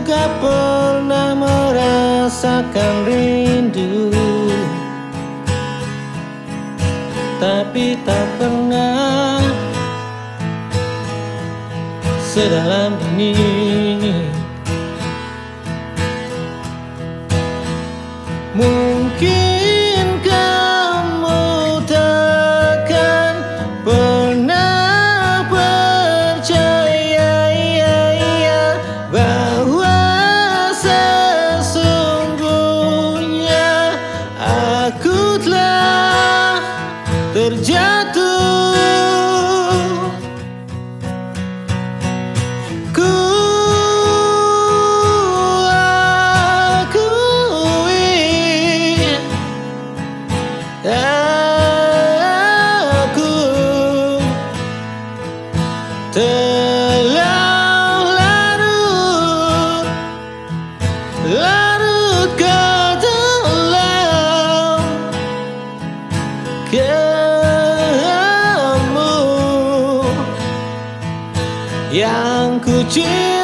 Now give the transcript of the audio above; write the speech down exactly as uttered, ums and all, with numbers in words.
Kau pernah merasakan rindu, tapi tak pernah sedalam ini. Mungkin kamu takkan pernah percaya bahwa sesungguhnya aku telah terjatuh. Ku akui, aku telah larut, larut ke dalam kamu yang ku cinta.